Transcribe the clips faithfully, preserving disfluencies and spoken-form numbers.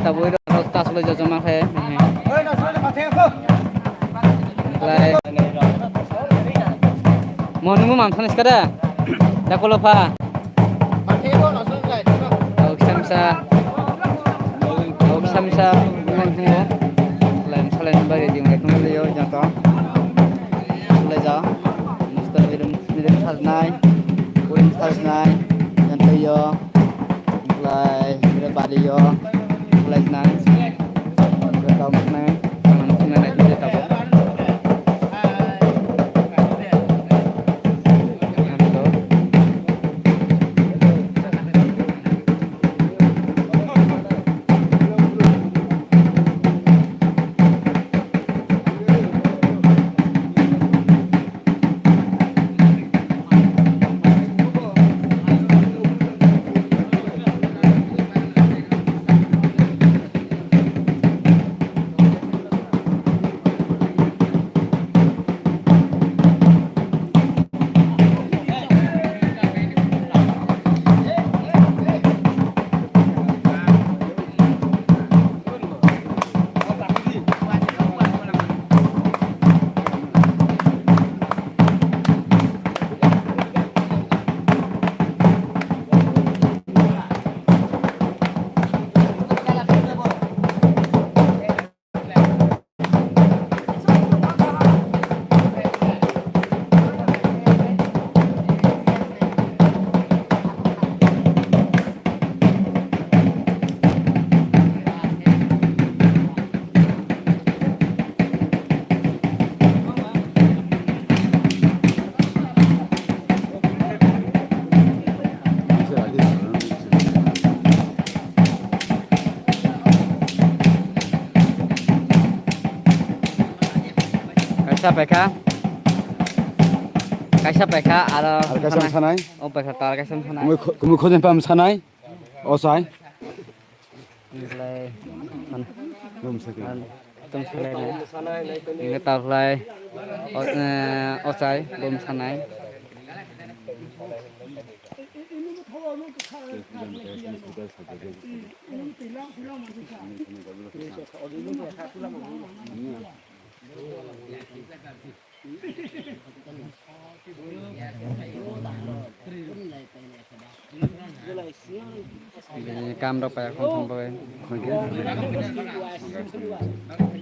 Tabuk rok ta sulai jajama khe. Lai. Mo nungbo mamsani skada. Dakolo pha. Kisa misa. Kisa misa. Lai msalai bagwi jing lai tong lai yo jang tong. Sulai ja. Mister Miren, Miren sajnai. Urin sajnai. Jang tei yo. Lai, bere bali yo, lai nang. Bere tau nang, tang nang, tang nang, tang nang, tang nang. Kaisa paikha, kaisa paikha, aro Aro kaisa msanai. Msanai. O paikha, tar kaisa msanai. Kumui kho-, kumui khojen pa msanai. O sai. Omoslai, man, Bum sakhe. Man, tum salai na. Ini taklai, o, eh, ochai, bum sanai. Bini kam rok paya khon thang bagwi.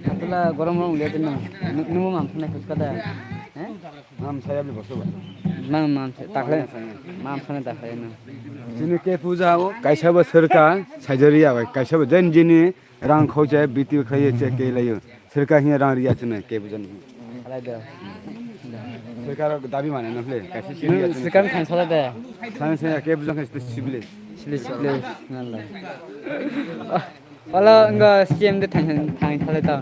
Atula gorom rok wngya tini. Nungbo mam thani khuska da. He? Mam saya bini bosu ba. Mam, mam, takhle. Mam thani takhle no. Chini ke puja o kaisa bo sirka saijari ya bai kaisa bo jen jini rang khoi che biti khai che ke layo. Sirka hiya rang riya chini ke puja ni. Alai da. Sirka rok dabi mane no hle. Kaisa sirka thang sala da. Thang saya ke puja khai sibile. Sibile sibile nalai. Olo wngkha C M de thang thang thang thale to.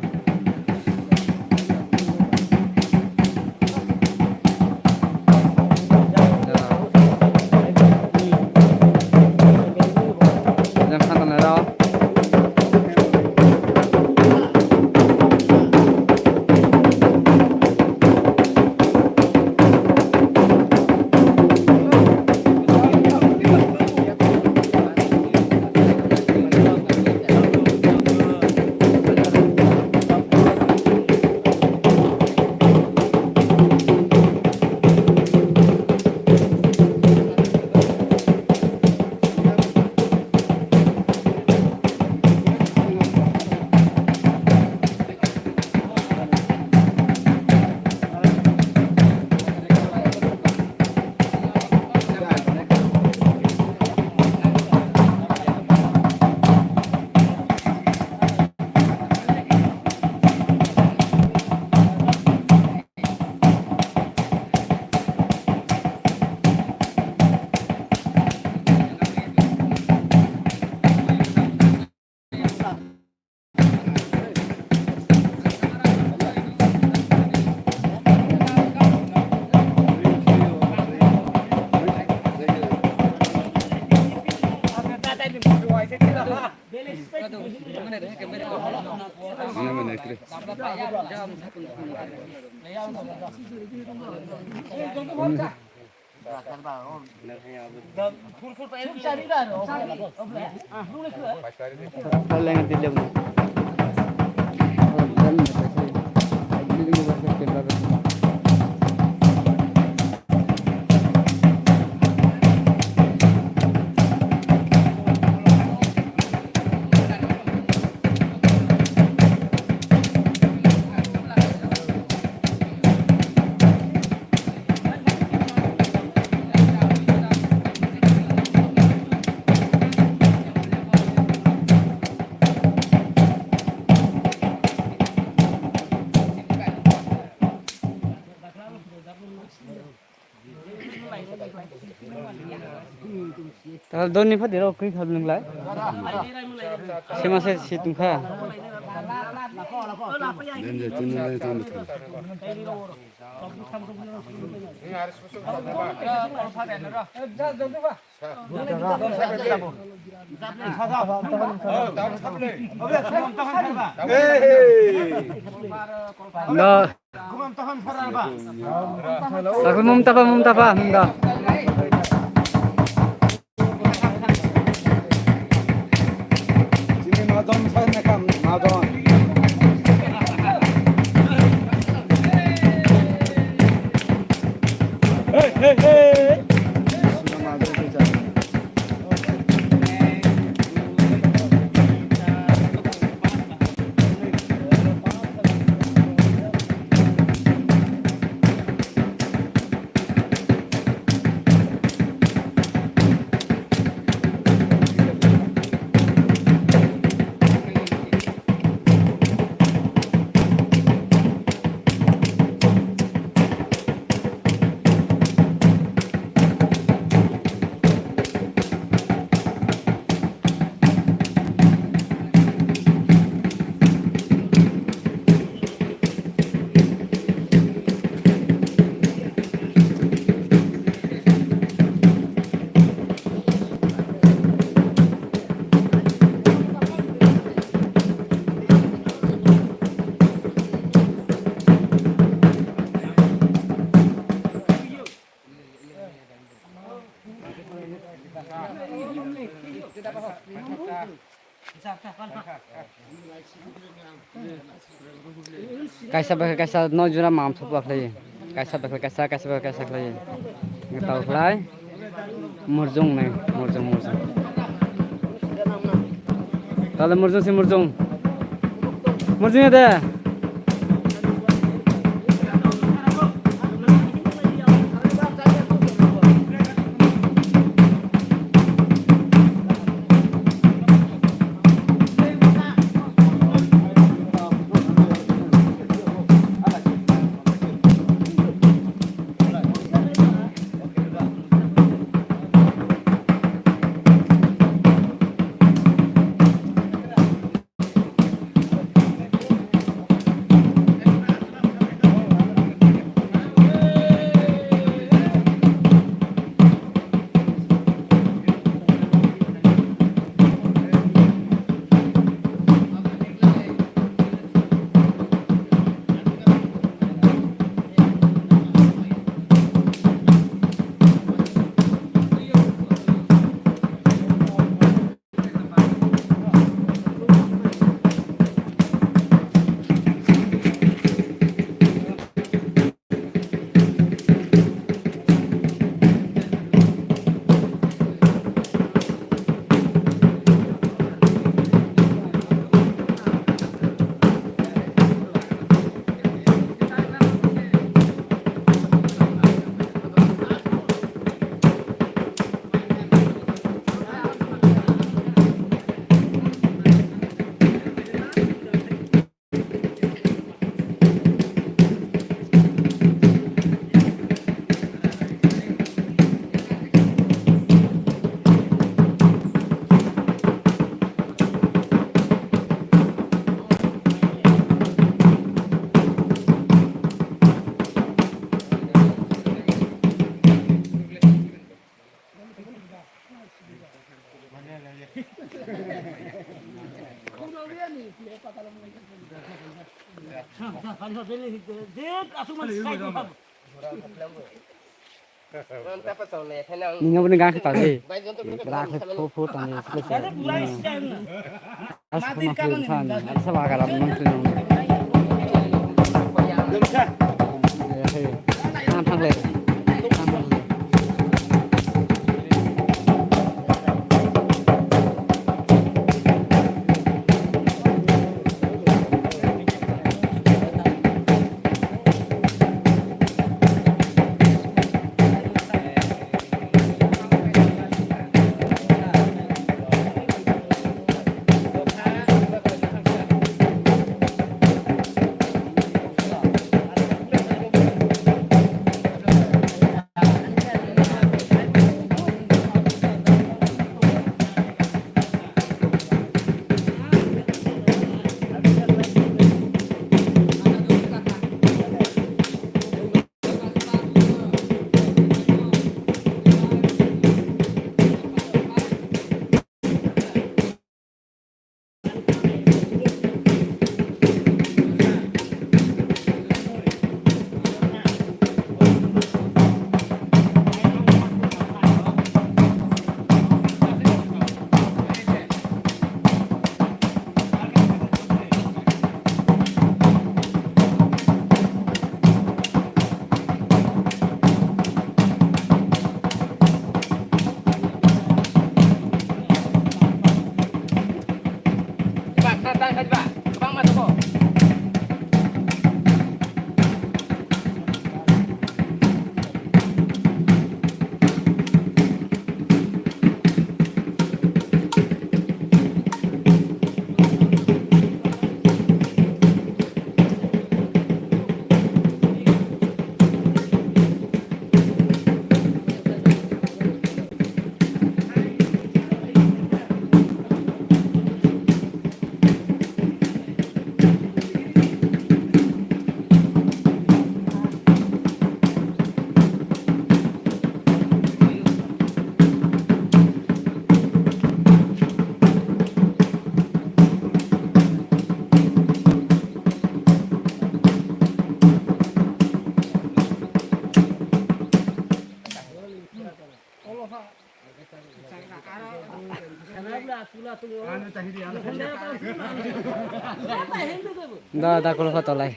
Tal doni phadi rok kri khal nung lai. Sema se si tung kha. No. Takul mum tapa, mum tapa, mum da. Chini majon sai na kam, majon. Hey, hey, hey. Kaisa bai kaisa no jora mam thop khlai. Kaisa bai kaisa, kaisa bai kaisa khlai. Tau khlai. Murjung nai, murjung, murjung. Tale murjung si murjung. Murjung ya de. Nini obo ni gan khe ta de. Rak khe phu phu tong de. As ko ma phu san. As sa ba ga ram nong tong. Hey. Thang thang le. Thang thang le. Da, da, kolo kho tolai.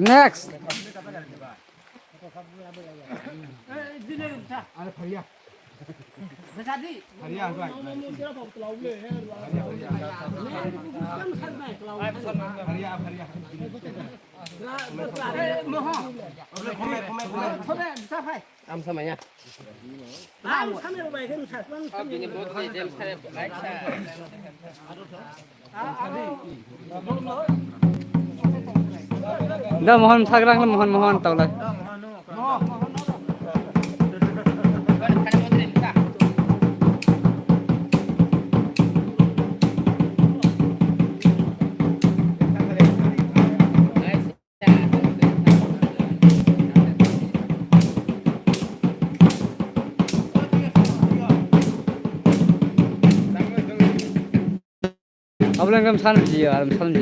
Next. Amsa maya. Da mohon sagrang mohon mohon taulai. Problem kan san ji, aram san ji.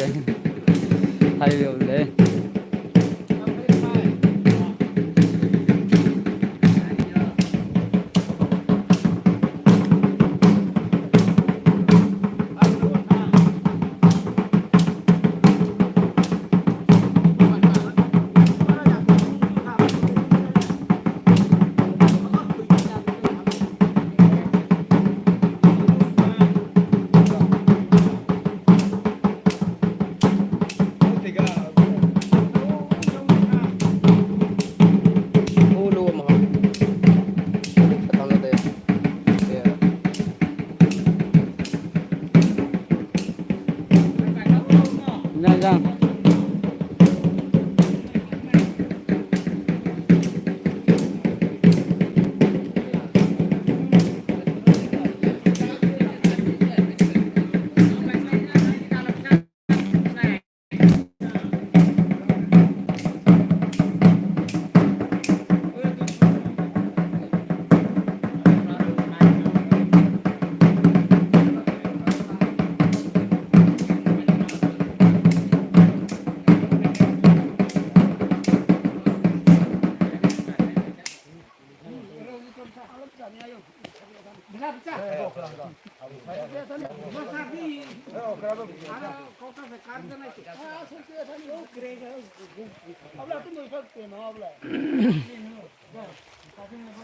Hai yo le.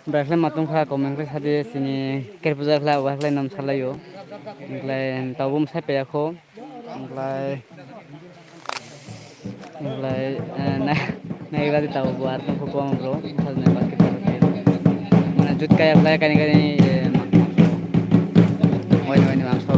Belai khe matwng kha, comment khe sadi, chini ker puja khlai, abo khlai nam salaio. Belai tabuk bwsai paiya kho. Belai, belai, eh, na, naigra di tabuk bo ar tong kho kwbangma borok. Bwsajni basket khe. Mane jut kaya belai kaini kaini, eh, waini waini mangso.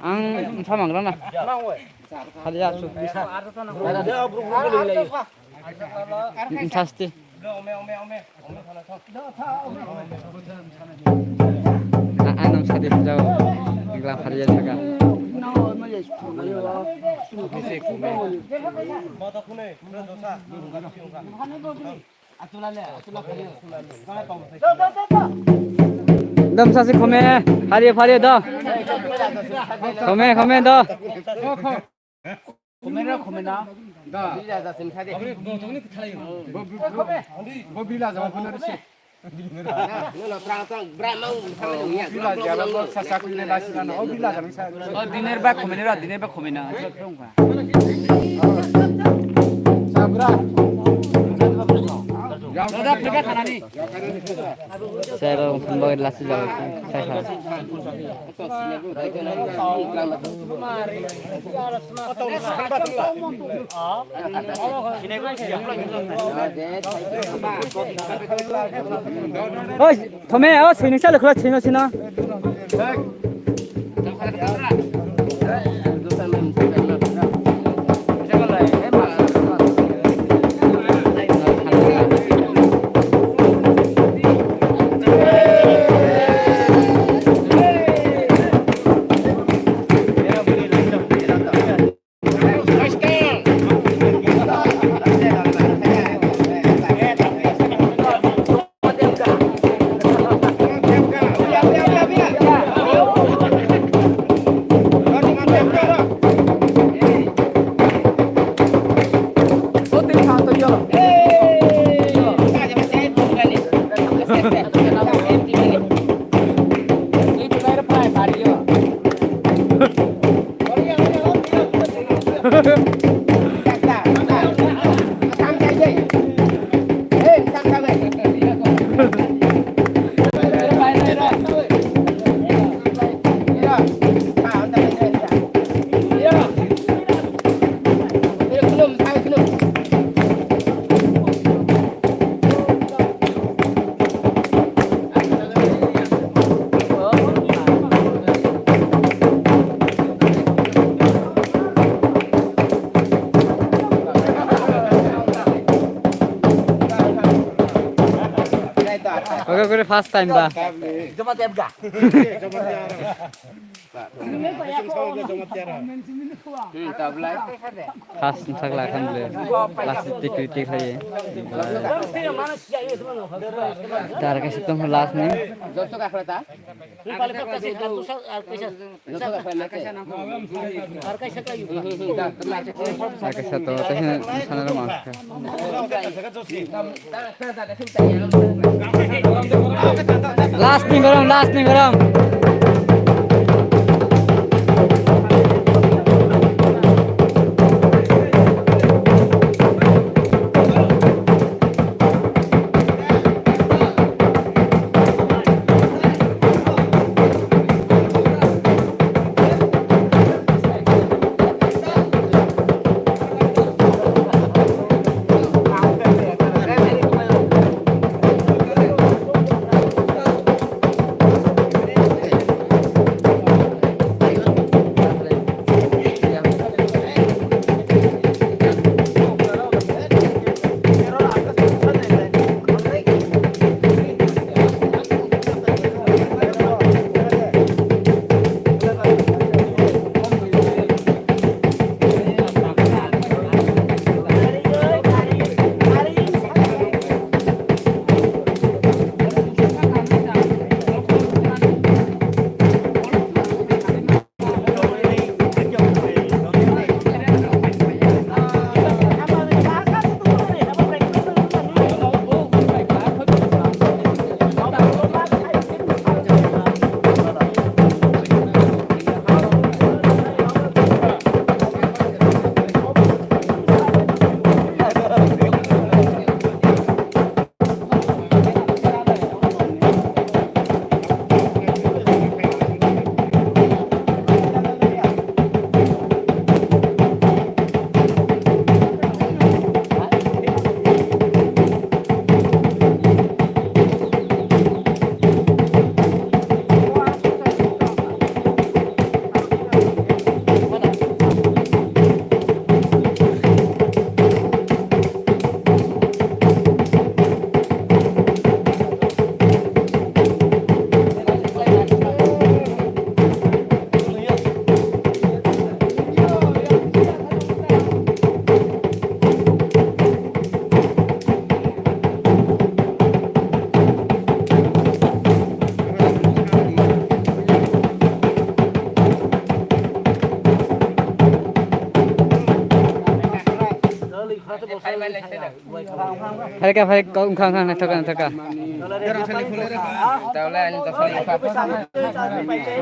Ang bwsa mangra na. Hali aswk. Bwsa. Bwsa sti. A, a, nang sadi jao. Gla phariya jaga. Dam sasi khome, phariya, phariya do. Khome, khome do. Khomena, khomena. Da. Bila jasin khade. Bo, bo, bo, bo bila jawa khona risi. Bila jawa bo sasa khule lasi na. O bila jawa sa. O diner ba khomena ra, diner ba khomena. Sabra. Dada, phega thanani. Sero, khumba lasi jawa. Sai sai. Oi, thome, o sini sale khula sino sino. Last time ba. First sak la khan le. Last tik tik tik hai. Tar ka sitom last ni. Aka sato teh sana roma. Last ni garam, last ni garam. Phaikha, phai, kok wngkha, wngkha, naithoka, naithoka.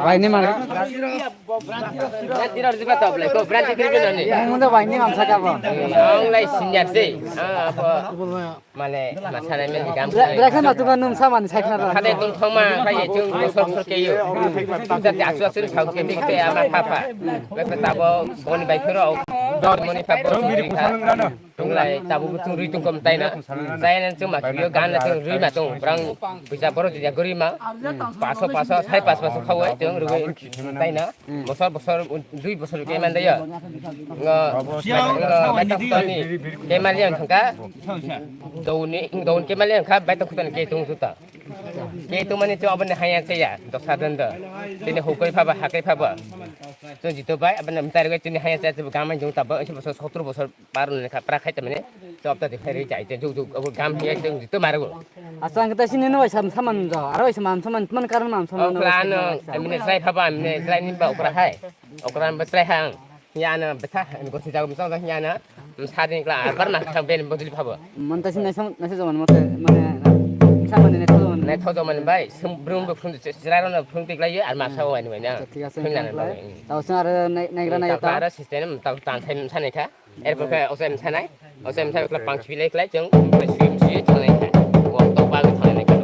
Bai ni mangri. Ang munda bai ni mamsa ka bo. Ang lai senior se. Ah, apa? Mane, masa na men gam. Bra-, bra khan matu ba num sa man sai khna ba. Khade tung thoma, khai chung bosor bosor ke yo. Jati asu asu ni sau ke tik te ama pha pha. Bek tabo boni bai khoro. Boni pha bo. Tunglai tabuk tung rwi tung kom taina. Taina tung ma kyo gan na tung rwi ma tung. Brang bisa boro jia gori ma. Paso paso sai pas paso khawe tung rwi taina. Bosor bosor dui bosor ke man daya. Ngo ngo mai tang tani ke malian thangka. Doni don ke malian kha bai tang tani ke tung suta. Ke tung mani cho abani haya che ya. Dosa dan da. Tini hukai phaba hakai phaba. Cho jito bai abani mtari gai tini haya che che gamai jung taba. Isi bosor sotro bosor. Parun ni kha pra khai tamani. Chop ta dikhai ri chai te juk juk abo gam hiya te juk to maru. Acha ang ta sini no sam saman jo. Aro sam saman man karan man saman. Okla no amne sai phaba amne sai ni ba okra hai. Okra ba sai hang. Ya na betha ko si jago sam ya na. Sari kla arbar na kha ben bodli phaba. Man ta sini sam na se jaman mate mane saman ne to man. Ne to jaman bai sum brum bu phun chrai ro na phun tik lai ar ma sa wai ni bai na. Thik ase. Tao sar nai nai gra nai ta. Ara system ta tan sai sa ne kha. Erpor khe osai msanai, osai msanai kla pang sui lai klai chwng, sui sui thangnai kha. Bo tok ba thangnai kha.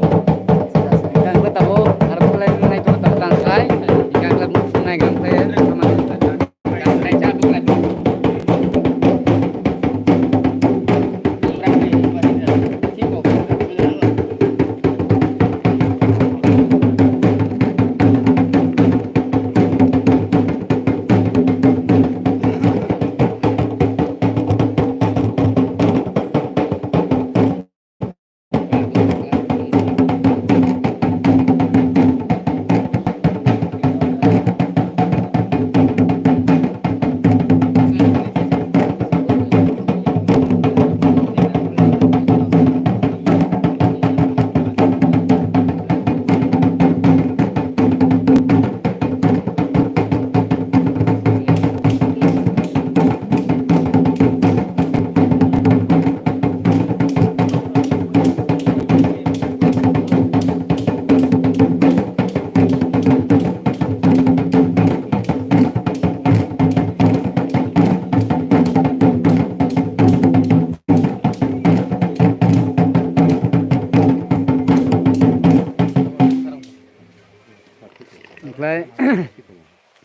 Hingkhe tabo aro khlai nai to tang sai, hingkhe khlai nai gram khe samani. Wngkhlai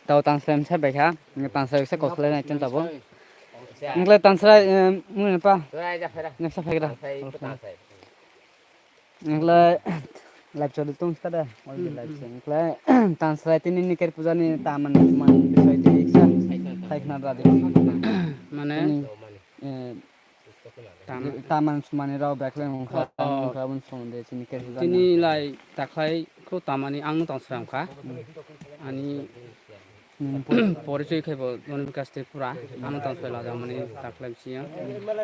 tau tansrai msa bai kha, tansrai se kok khlai nai tong tabo. Wngkhlai tansrai, eh, mui pa. Neksa phai gra. Wngkhlai live choli tong sta da. Wngkhlai tansrai tini ni ker puja ni taman man bisai tini kisa. Khai khna da di. Mane, eh, Tam- taman sumani rok bekle wngkha, oh, wngkha, aboni somonde chini khe tini lai takhai kho tamani ang no tong sram kha. Ani, hmm, porichoi khe bo Dhananjay Tripura, ano tong soi lajak mani takhai bisingo.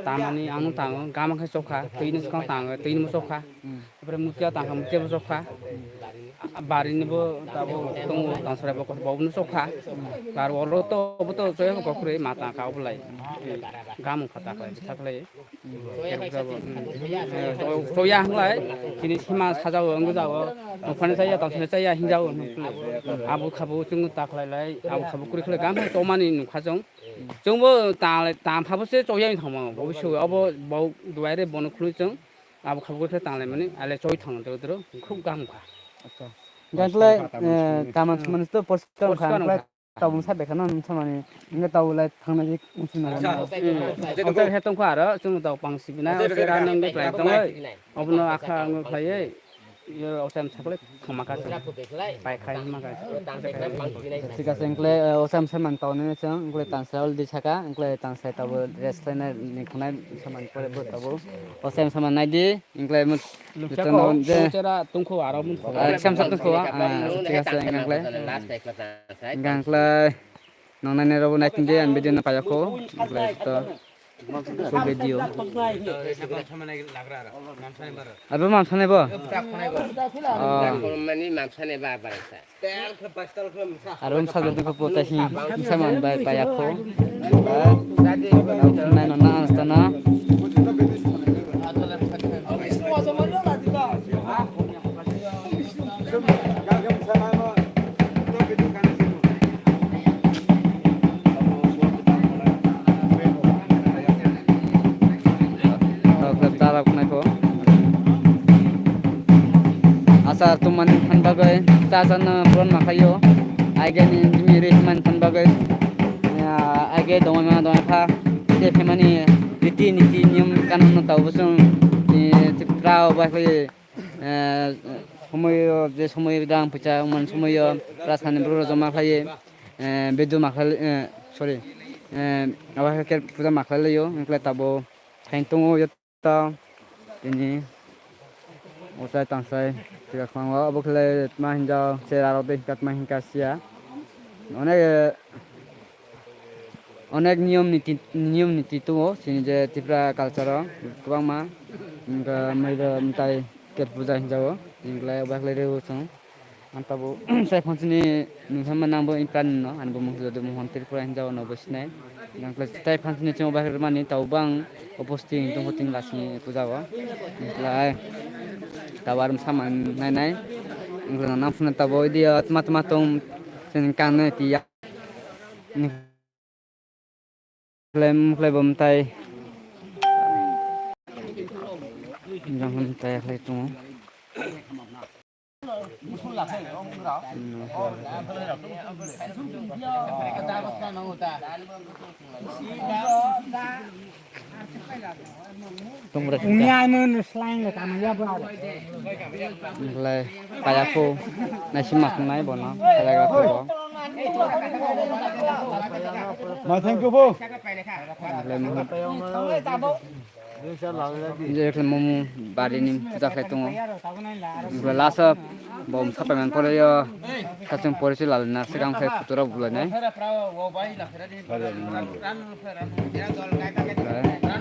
Tamani ang no tango, gama khe chokha, twi no swkang tango, twi no chokha. Hmm. Apre mutia tangkha, mutia bo chokha. Bari ni bo tabo tongo, tansrai bo kotor bo no chokha. Bar oro to bo to choya bo kokroi ma tangkha obolai. Gam wngkha taklai, taklai. Choya hwnglai, chini sima sajao wngwi jao. Nokphani chaya, tansrai chaya hinjao. Abo khabo chwng taklai lai, abo khabo kwrwi khlai gam tomani nukha chwng. Chwngbo ta, ta phabo se choya wng thangma. Bo se obo bo duai re bono khului chwng. Abo khabo khe tanglai mani, ale choi thang dro dro, khub gam kha. Acha. Gangle, eh, taman suman to porskar kha, porskar kha. Tabung sa bekha na samani, nge tabung lai thangna je unsuna. Acha. Hmm. Acha, he tong kha aro, chung tau pang sibina, acha, acha, nang de klai tong oi. Obono akha ang khlai ei. Yo, osem sakle thangma kha. Pai khai ma kha. Thik ase, wngkle, eh, osem saman tau nini chwng, wngkle tansai already saka, wngkle tansai tabuk rest khlaina ni khwnai saman pore bo tabuk. Osem saman nai di, wngkle mut-, lukcha jotono ko, je chera tungkho aro mun kho. Ah, sam sa tungkho, ah, thik ase, wngkle. Wngkle, nong nai nai rabo nai tungdi, ang video no payakho, wngkle to. Full video. Abo mamsani bo? Oh. Mani mamsani ba barisa. Aro msa jodi ko pota hi, msa man bai pai akho. Nai no na asta na. Achar tongmani phan bagwi chajana puron ma khaio. Aigeni jimi ri himani phan bagwi, ah, aige dongma dongma kha. Tei phaimani riti niti niyom kanun no tabo chwng, eh, Tripura o bai khlai. Eh, somoyo, je somoyo dang pisa, umani somoyo, rasani bro joma khlai, eh, bedu ma khlai, eh, sorry, eh, abo khe puja ma khlai laio, wngkhe tabo thain tongo, yo to, tini, ochai tangsai, tiga khwlango, abo khlai ma hinjao, chera rok de hinkatma hinka sia, onek, eh, Onek niyom niti, niyom niti tongo, chini je Tripura culture o kwbangma, wngkha maida mwtai ket puja hinjao, hinklai obo khlai rw chwng. Ang tabuk sai phansini nungkha ma nangbo in plan no, ani bumung jodi Mohon Tripura hinjao no bo sinai. Hinklai tai phansini chwng obo khlai mani tabuk bang obosti tongkho tini lasini puja o. Hinklai tabuk aro samani nai nai. Hinklai nang phunai tabuk idiyo tma tma tong chwng kangnai tiya. Khlai, khlai bo mwtai. Jang mwtai khlai tongo. Tongbra sita. Ungya anu nuslang le kama ya ba. Khlai payakho naisi maknai bono khlai ga bo. Ma thank you bo. Khlai mo. Je khlai momo barini puja khlai tongo. Khlai last o bo sapai man pore yo. Sachung pore se lalina swkang khlai photo rok bulainai.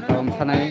Tong sanai.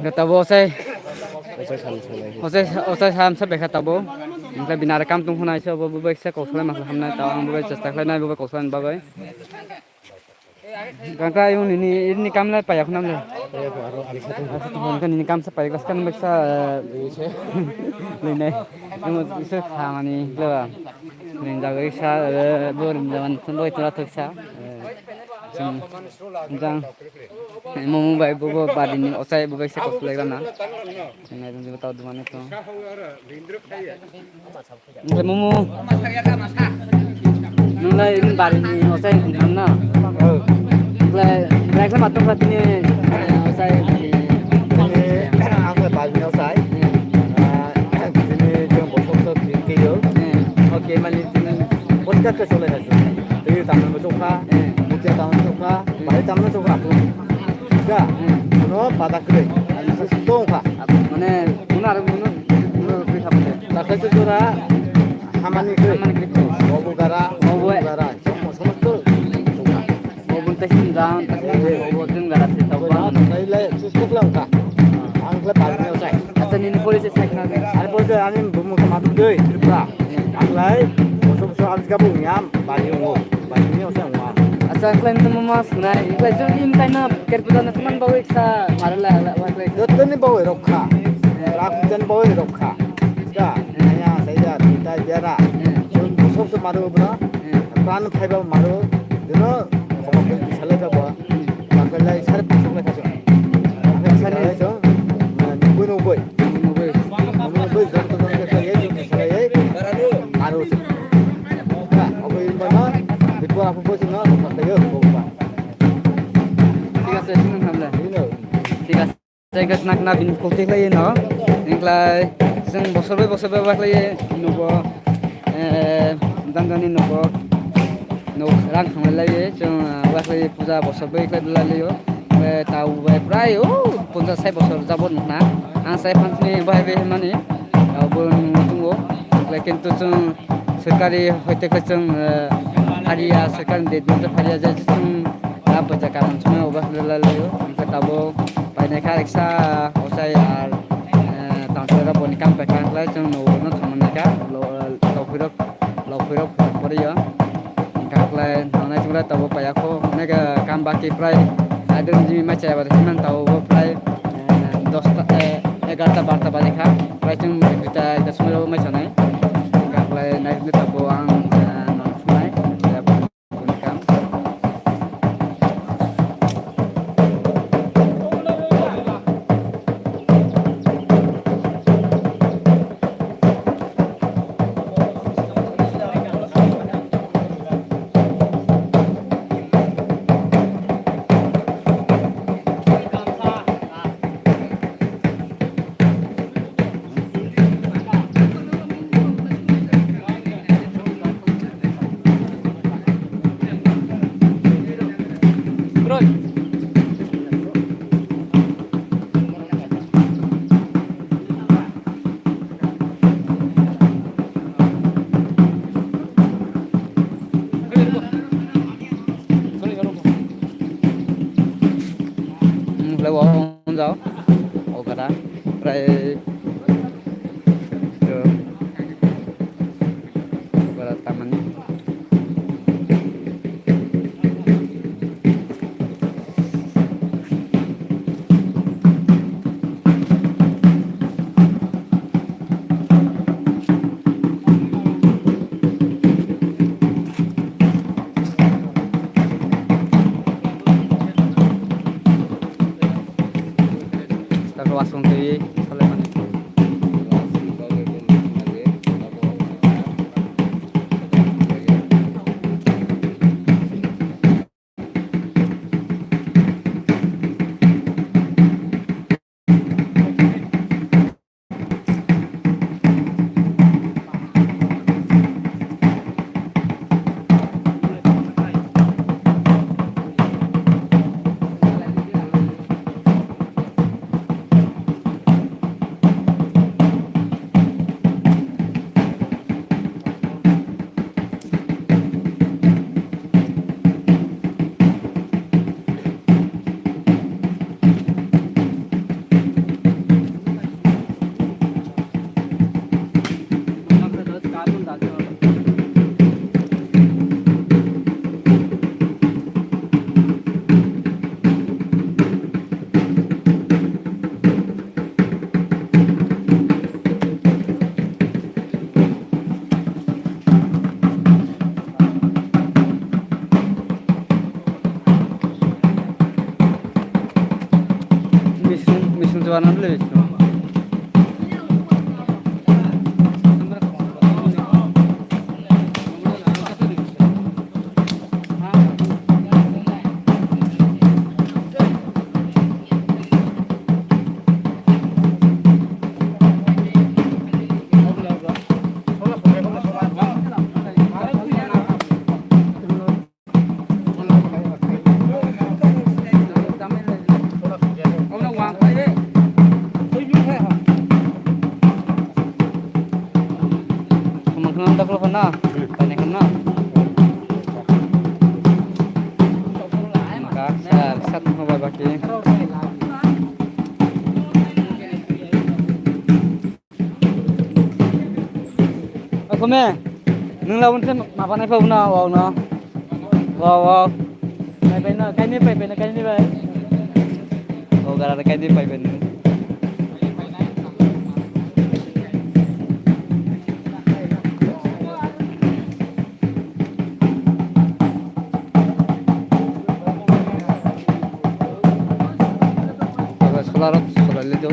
Tabo osai, osai, osai sam sa bekha tabo. Hingke bini are kam tong khuna aisa bo, bo bai kisa kok salai ma khlai hamnai, tabo ang bo bai chesta khlai nai, bo bai kok salai ni bagwi. Gangka ayung nini, ini kam lai paya khuna mle. Hingke nini kam sa paya klas kan beksa, eh, linai. Amo kisa khamani, leba. Rinjagwi sa, eh, bo rinjaman thun bai tura thuksa. Eh, chwng jang, eh, mumu bai bo, bo badini osai bo bai se kok legra na. Chwng nai rinjagwi tau dumani to. Oke, mumu. Nunglai ini badini osai nang na. Lai, lai khlai matung kha tini, eh, osai. Tini, ang khe badini osai. Ah, tini chwng bosok sok khe yo. Hmm. Oke, mani tini bosok khe solai hai. Twi tamno sokha, hmm, mutia tamno sokha, bai tamno sokha. Ga, hmm, no pada kre. Ani sa tong kha. Mane, muna ar muna, muna kri kha mane. Ta khe jora, hamani kre. Hamani kre. Bobo gara, bobo gara. Somosto. Obo tei sini jang, tei sini obo tei gara se tau ba. Lai lai, sus tuk lang ka. Ang kle bar ni osai. Acha nini pori se sai khna de. Ani pori se ani bumu ka matu dei, Tripura. Ang lai, boso boso ang ka bu nyam, bar ni ngo. Bar ni osai ngo. Acha ang kle nini mama sunai, ang kle jong im kai na, ker puja na teman bawa iksa, mara la, la, wa kle. Jotto ni bawa rokha. Rak jan bawa rokha. Ka, aya, sai ja, ta jera. Boso boso maru bra. Pan phaiba maru. Dino, khobor khe salai ka bo. Bakal lai sar pasok lai kaso. Sar lai so, nubui nubui. Nubui. Nubui, joto joto khe ye, salai ye. Aro se. Ka, obo in bana, bipo apo bo sino, bakal yo, bo ba. Thik ase, sino hamle. Thik ase. Tei khe khna khna bini kokti khlaiwi no, wngkhlai chwng bosor bai bosor bai bakhlaiwi nugo, eh, jani jani nugo, nuk rang thanglailaiwi chwng, eh, bakhlaiwi puja bosor bai khlai lailio. Eh, tau bai prai o ponchas sai bosor jabo nukna. Ang sai phansni bahai bai hwnmani, tabo nung tongo. Wngkhlai kintu chwng Sorkari hoite khe chwng, eh, phariya, sorkari ni date mate phariya je chwng, ah, poisa karon chwng obo khlai laio. Hingke tabuk painai kha eksa ochai ar, eh, tangsa rok boni kam pai kha hwnkhe chwng nogo no thangmani kha, lo-, lokhuirok, lokhuirok poriyo. Hingke khlai thangnai chwng tabuk paiya kho, onek, eh, kam baki prai, aidung jimi mai chaya bade himan tabuk prai, eh, dosta, eh, egarta barta baje kha, prai chwng duita ekta somoi rok mai sanai. Hingke khlai nai hwnwi tabuk ang, eh, nong phunai, eh, phone kam. Wng khlai o, wng jao, o gada, prai, to, o gada tamani. Tako wasong twi salai mani. Akome, nung labun se maba nai pabo na, wow no. Wow, wow. Pai pai no, kaini pai pai no, kaini pai. Oh, gara kaini pai pai no. Solarok solai le do.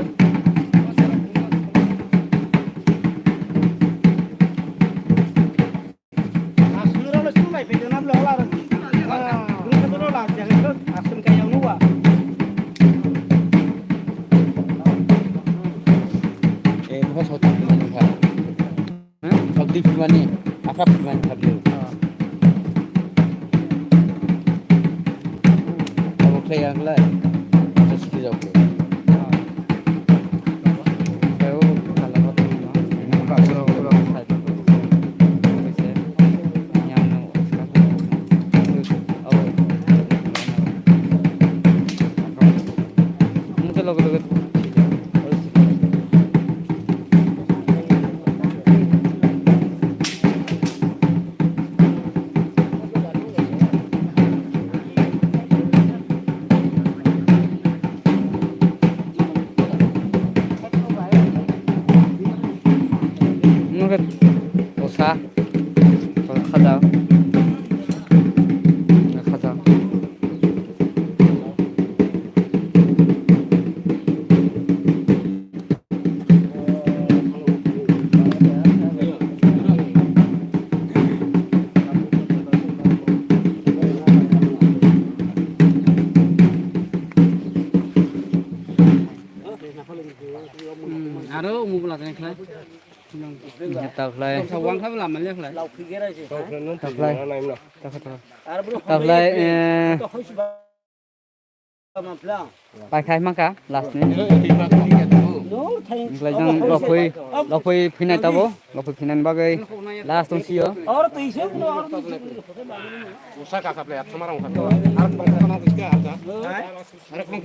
Eh, bukan satu pemain, Pak. Hmm? Sabdi pemani, apa pemani sabdi? Ah. Abo khlai ang lai. Asa sikhi jok. Ah. Khlai o, kala kala. Osa. Khaja. Khaja. Hmm, aro umu bwla tong khlai. Ta khlai. Wang kha bwla manya khlai. Ta khlai. Ta khlai. Ta khlai, eh, Paithai mankha last ni. Wngkhlai jang lokhui, lokhui phinai tabo, lokhui phinani bagwi last tong sio.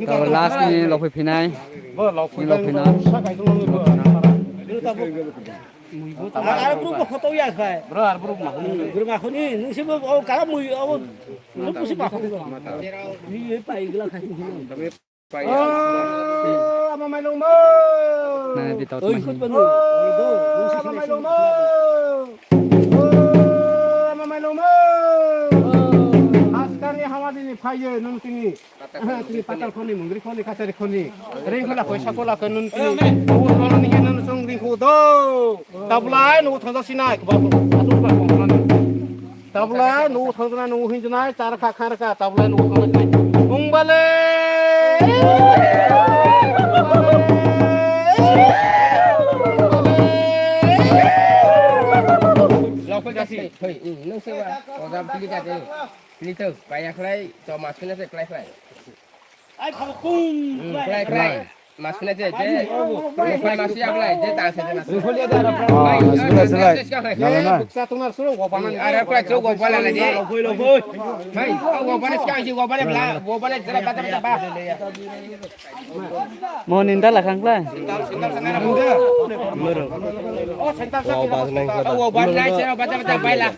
Tabo last ni lokhui phinai. Ni lokhui na. Ar bro bo khoto ya khai. Bro, ar bro ma. Bro ma khoni, nung se bo o kara mui o. Nung pusi ma khoni. Ni e pai gla khai. Oh, ama mai lung mo. Na di tau. Oi, khut banu. Oh, ama mai lung mo. Oh, ama mai lung mo. Askar ni hawa dini phaiye nung tini. Tini patal khoni, mungri khoni, kachari khoni. Ring khula koisa kola khe nun tini. Ur khoni ni nun sung ring khu do. Tabulai nu thang sinai. Tabulai nu thang sinai, nu hin sinai, char kha khar kha. Tabulai nu thang sinai. Mungbale. Lokal kasi. Hoi, nung sewa. Oda pili kasi. Pili tu, kaya khlai, to mas kena se khlai khlai. Ai, pung. Hmm, khlai, khlai. Mas kena je, je. Khlai mas ya khlai, je ta se mas. Ah, mas kena se khlai. Nala na. Buksa tunar suru go bana. Are khlai chu go bana le je. Loboi, loboi. Hai, go bana ska ji go bana bla, go bana jara bata bata ba. Mo ninda la khang khlai. O, sentar sa. O, bana jara bata bata ba la.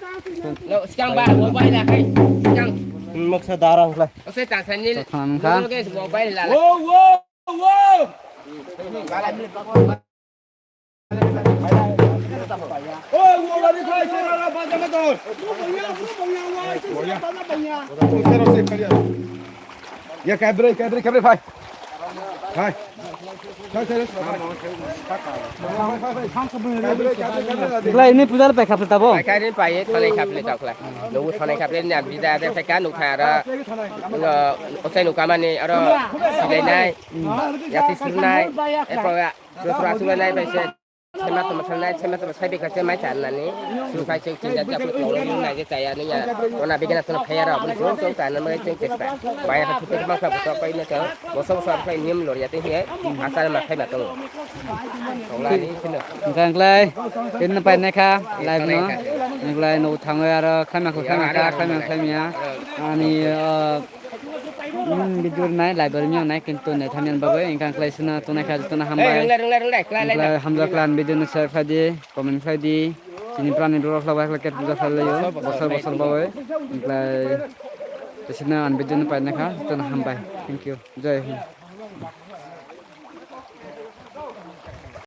Lo, skang ba, go ba la kai. Skang. Maksa darang khlai. Ose ta sanil. Thang kha. Guys, mobile la. Wo, wo, wo. Wo, wo, lari khai, sera ra, baja ma dor. Ya, kabre, kabre, kabre, bhai. Hai. Hai, hai, hai. Belai ini puja lepai khapli tabo? Paikha ni pai, thanai khapli tabo khlai. Nubu thanai khapli ni abdi da de theka nukha aro. Ngo, osai nukha mani aro silainai, yati surnai, epo ya, josra surnai bai se. Sema toma sanai, sema toma sai bikha se mai chan nani. Su khai se chinda ja ko tong ni nai je chaya ni ya. Ona bigena tong khaya ra, bun sung sung chan nani mai ching chesta. Bai ha thupe ma kha buto kai na cha. Boso boso kai niam lor ya te hi. Asal ma khai ma tong. Tong la ni sino. Engkang klai, tin na pai na kha, live no. Engklai no thang aro khai ma khai ma kha, khai ma khai ma ya. Ani, uh, Hmm, video nai, live bar miyang nai, kintu nai thamian bagwi, engkang klai sino, tunai kha, tuna hambai. Ringlai, ringlai, ringlai, klai, klai, Engklai hamjak klai. Klan video no share khlai di, comment khlai di. Chini prani borok khlai bai, khlai ket puja khlai laio, bosor, bosor bagwi. Engklai, sino an video no paina kha, tuna hambai. Thank you. Jai Hind.